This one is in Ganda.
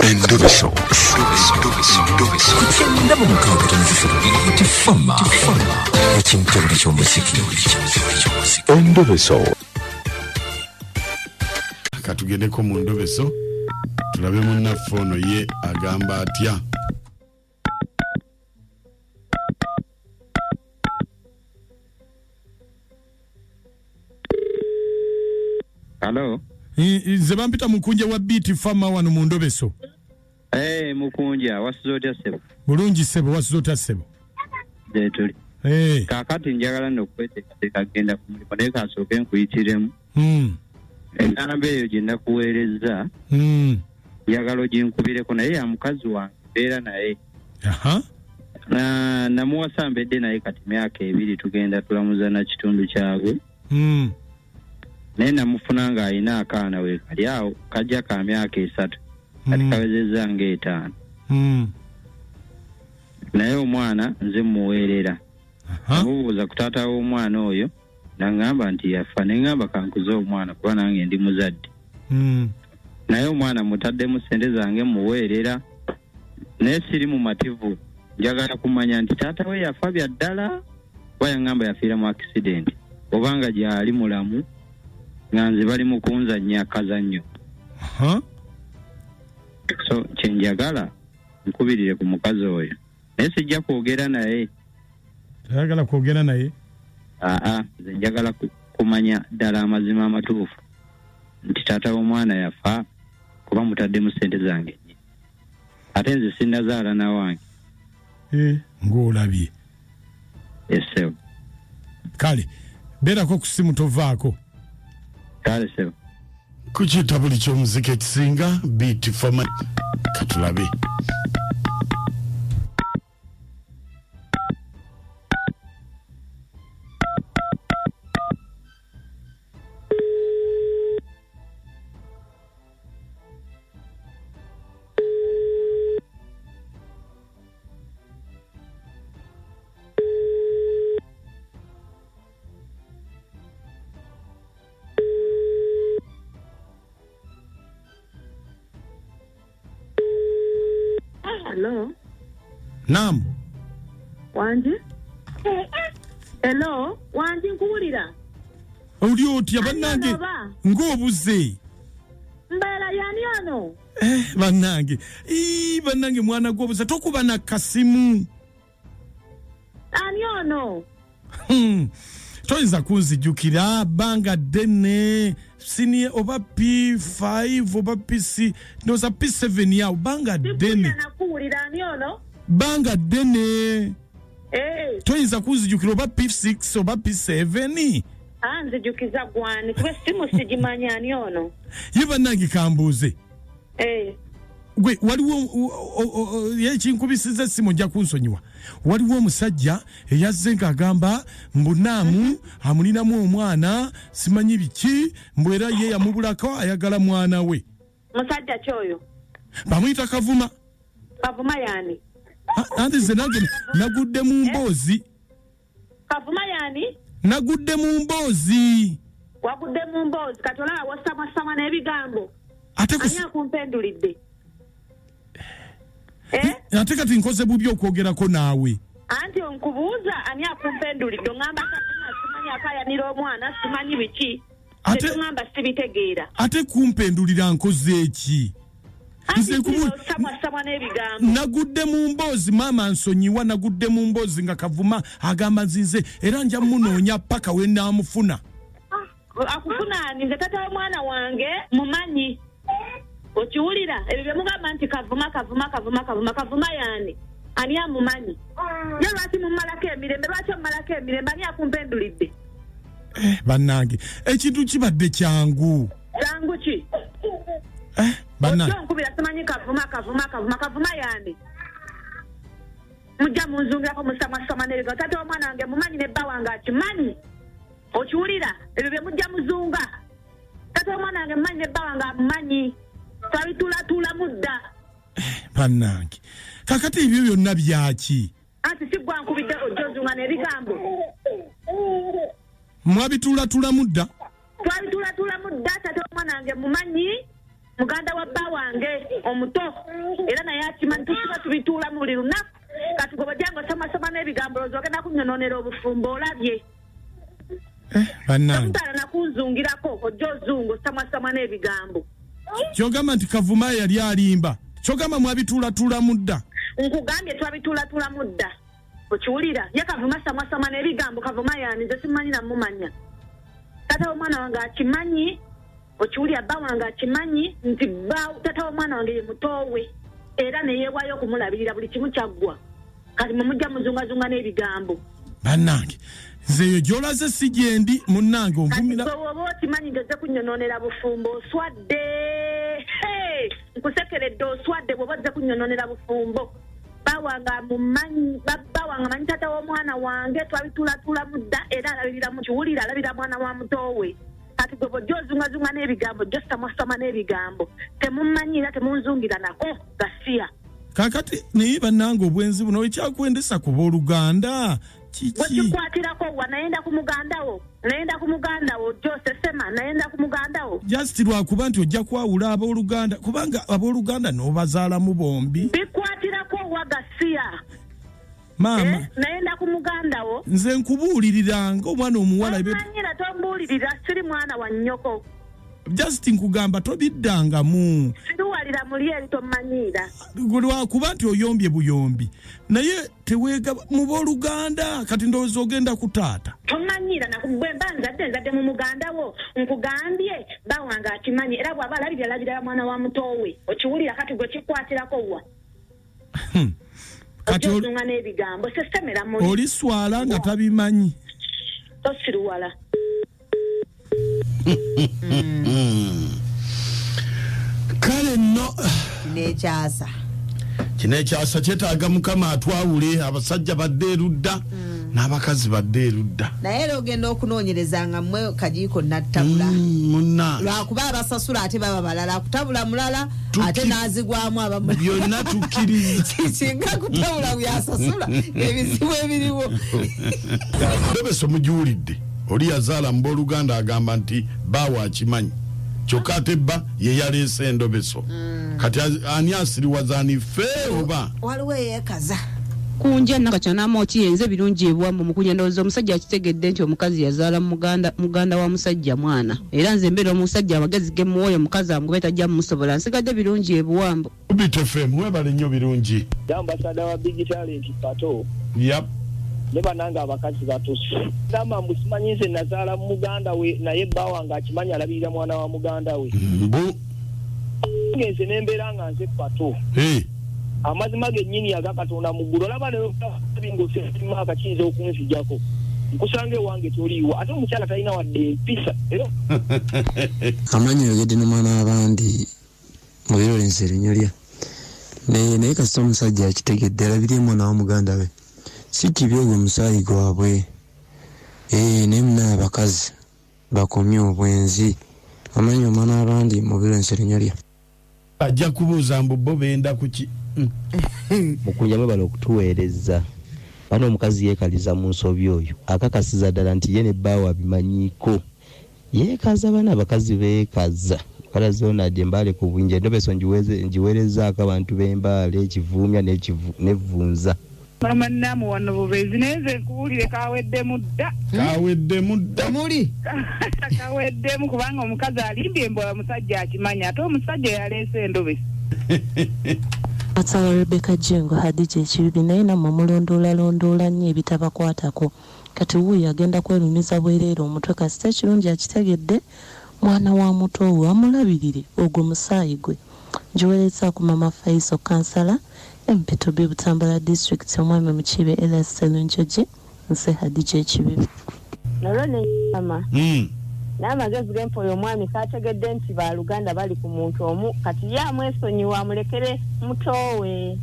Endobeso. Ku 96.3 Beat Farmer, ekintobuli ky'omuziki. Endobeso. Katugendeko mu ndobeso tulabe munnaffe ono ye agamba atya. Halo. Nze bampita Mukunja wa Beat Farmer wano mu ndobeso. Hey, Mukunja, wasuze otya ssebo? Bulungi ssebo, wasuze otya ssebo? Gye tuli. Hey. Kaakati njagala nno okweteekateeka kugenda ku mulimu, naye kansooke nkuyitiremu. Ennamba eyo gye nakuweerezza, njagala oginkubireko, naye ya mukazi wange mbeera naye. Namuwasa mbedde naye kati myaka 2, tugenda tulamuza na kitundu kyabwe. Naye namufuna ng'alina akaana we kali awo, kajja ka myaka 3, kati kawezezza nga 5. Naye omwana nze mmuweerera. Namubuuza ku taata w'omwana oyo, n'aŋŋamba nti yafa, ne ŋŋamba kankuze omwana kuba nange ndi muzadde. Naye omwana mutaddemu ssente zange mmuweerera, naye siri mumativu. Njagala kumanya nti taata we yafa bya ddala, kuba yaŋŋamba yafiira mu accident, obanga gy'ali mulamu nga nze bali mu kunzannya akazannyo. So kye njagala nkubirire ku mukazi oyo, naye sijja kwogera naye. Tayagala kwogera naye? Aa, nze njagala kumanya ddala amazima amatuufu nti taata w'omwana yafa kuba mutaddemu ssente zange nnyo, ate nze sinnazaala na wange. Ng'olabye. Ssebo. Kale beerako ku ssimu tovaako. Kale ssebo. Ku kitabuli ky'omuziki ekisinga Beat Farmer, katulabe. Hello. Naam. Wanji? Hello, wanji nkuwulira. Oli otya bannange? Ng'obuze. Mbeera yani ono? Bannange. Bannange mwana gw'obuze tokuba na kasimu. Ani ono? Toyinza kunzijukira bbanga ddene siniye oba P5 oba PC ndowooza P7 yawo bbanga ddene. Nakuwulira ani ono? Bbanga ddene. Toyinza kunzijukira oba P6 oba P7. Nzijukiza gwani kuba essimu sigimanya ani ono. Ye bannange kambuuze. Gwe waliwo ekinkubisiza essimu ojja kunsonyiwa. Waliwo omusajja eyazze ng'agamba mbu Naamu amulinamu omwana simanyi biki, mbu era ye yamubulako ayagala mwana we. Musajja ki oyo? Bamuyita Kavuma. Kavuma yaani? Anti nze nange nagudde mu mboozi. Kavuma yaani? Nagudde mu mboozi. Wagudde mu mboozi, kati olaba wasamwasamwa n'ebigambo. Ate Ani akumpendulidde? Ate kati nkoze bubi okwogerako naawe. Anti onkubuuza ani akumpendulidde, oŋŋamba Kavuma simanyi akaayanira omwana simanyi biki. Tetuŋŋamba sibitegeera. Ate kumpendulira nkoze eki? Nze osamwasamwa n'ebigambo. Nagudde mu mboozi maama nsonyiwa, nagudde mu mboozi nga Kavuma agamba nzinze era nja munoonya paka we nnaamufuna. Akufunaani nze taata w'omwana wange mumanyi. Okiwulira ebyo bye mugamba nti Kavuma, Kavuma, Kavuma, Kavuma, Kavuma yaani? Ani amumanyi? Ye lwaki mummalako emirembe? Lwaki ommalako emirembe? Ani akumpendulidde? Bannange ekintu kibadde kyangu. Kyangu ki? Bannange. Ojja onkubira simanyi Kavuma, Kavuma, Kavuma, Kavuma yaani? Mujja munzungirako musamwasama n'ebigambo. Taata w'omwana wange mumanyi ne bba wange akimanyi. Okiwulira ebyo bye mujja muzunga. Taata w'omwana wange mumanyi ne bba wange amumanyi. Twabituulatuulamu dda. Bannange kakati ebyo byonna byaki? Anti si gwe ankubidde ojja ozunga n'ebigambo. Mwabituulatuulamu dda? Twabituulatuulamu dda, taata w'omwana wange mumanyi. Muganda wa bba wange omuto era naye akimanyi, tusiba tubituulamu buli lunaku. Kati gwe bw'ojja ng'osomasoma n'ebigambo olowooza ogenda kunyonoonera obufumbo, olabye. Bannange. Tomutaala nakunzungirako, ojja ozunga osamwasamwa n'ebigambo. Kyogamba nti Kavuma yali alimba? Kyogamba mwabituulatuulamu dda? Nkugambye twabituulatuulamu dda, okiwulira? Ye Kavuma samwasamwa n'ebigambo. Kavuma yaani? Nze simumanyi namumanya. Taata w'omwana wange akimanyi, okiwulira? Bba wange akimanyi nti taata w'omwana wange ye mutoowe, era neyeewaayo okumulabirira buli kimu kyaggwa. Kati mwe mujja muzungazunga n'ebigambo. Bannange, nze eyo gy'olaze si gyendi, munnange, onvumira. Kati gwe woba okimanyi nti ozze kunyonoonera bufumbo, oswadde. Hey! Nkusekeredde, oswadde bw'oba ozze kunyonoonera bufumbo. Bba wange amumanyi, bba wange amanyi taata w'omwana wange, twabituulatuulamu dda, era alabirira mu kiwulira, alabirira mwana wa mutoowe. Kati gwe bw'ojja ozungazunga n'ebigambo, ojja osamwasama n'ebigambo, temumanyi era temunzungira nako gasiya. Kaakati naye bannange, obwenzi buno ekyakwendesa ku booluganda kiki? Bwekikwatirako wa? Nayenda ku muganda wo, nayenda ku muganda wo, ojja osesema, nayenda ku muganda wo. Just lwakuba nti ojja kwawula abooluganda, kubanga abooluganda n'obazaalamu bombi. Bikwatirako wa gasiya? Maama. Nayenda ku muganda wo. Nze nkubuulirira ng'omwana omuwala. Tomanyira, tombuulirira, siri mwana wa nnyoko. Just nkugamba tobiddangamu. Siruwalira muli eri, tomanyiira. Lwakuba nti oyombye buyombi, naye teweegaba mu booluganda. Kati ndowooza ogenda ku taata. Tomanyiira, bwe mba nzadde, nzadde mu muganda wo. Nkugambye bba wange akimanyi, era bw'aba alabirira, alabirira mwana wa mutoowe, okiwulira? Kati gwe kikwatirako wa? Kati ojozunga n'ebigambo, sesemera muli. Oliswala nga tabimanyi. Tosiruwala. Kale nno. Kino ekyasa. Kino ekyasa kyetaaga Mukama atwawule, abasajja badde erudda n'abakazi badde erudda. Naye era ogenda okunoonyereza nga mmwe kajiiko nattabula. Munna. Lwakuba abasasula ate baba balala, akutabula mulala ate n'azigwamu abamu. Byonna tukkiriza. Kikinga kutabula byasasula ebizibu ebiriwo. Ndobeso mugiwulidde, oli yazaala mu booluganda, agamba nti baawe akimanyi, kyokka ate bba ye yaleese endobeso. Kati ani asiriwaza? Ani, ffe oba? Waliwo eyeekaza. Kunja nakacanamu kiyenze birungi ebwamu mukunya. Ndowooza omusajja akitegedde nti omukazi yazaala muganda wa musajja mwana, era nze mbeera omusajja amagezi ge muwoyo omukazi amugube tajja mumusobola. Nsigadde birungi ebuwambo. Bit FM, webale nnyo birungi. Ambasada wa Big Talent Pato. Yap. Ne banange, abakazi batusse. Gamba mbu simanyi nze nazaala mu muganda we, naye bba wange akimanyi, alabirira mwana wa muganda we. Mbu. Nze nembeera nga nze Pato. Amazima gennyini aga Katonda mu ggulu, olaba ng'osemaaka kiyinza okunzijako, nkusanga ewange toliiwo, ate omukyala talina wadde empisa era. Amanyi oyogedde n'omwana w'abandi mu birolensi erinyolya, naye kasita omusajja akitegedde alabirye mwana wa muganda we, si kibi, ogwo omusaayi gwabwe. Naye munaye abakazi bakomye obwenzi. Amanyi omwana w'abandi mu birolensi erinyolya. Ajja kubuuza mbu bo benda kuki? Mukunja, mwebala okutuweereza. Bano omukazi yeekaliza mu nsobi, oyo akakasiza ddala nti ye ne bbaawe abimanyiiko. Yeekaza, bana abakazi beekaza. Kala Zonad Embaale ku Bwinja, endobeso ngiweerezaako abantu b'Embaale, Ekivuumya n'Evvunza. Mama Naamu wano Bubeezi, naye nze nkuwulire kaweddemu dda. Kaweddemu dda. Muli. Kaweddemu, kubanga omukazi alimbye mbu omusajja akimanya, ate omusajja yaleese endobesi. Asaba Rebecca Jengo Hadija Ekibibi, naye nammwe mulondoolalondoola nnyo ebitabakwatako. Kati wuuyo agenda kwerumiza bwereere omutwe. Kasita ekirungi akitegedde, mwana wa muto we amulabirire, ogwo musaayi gwe. Ngiwerezaako Mama Faiso, kansala MP2B Butambala District, omwami Mukiibe Elias Serunjogi. Nse Hadija Ekibibi. Nolwo nenyama n'amagezi gempa, oyo omwami kategedde nti baluganda bali ku muntu omu, kati ye amwesonyiwa, amulekere mutoowe.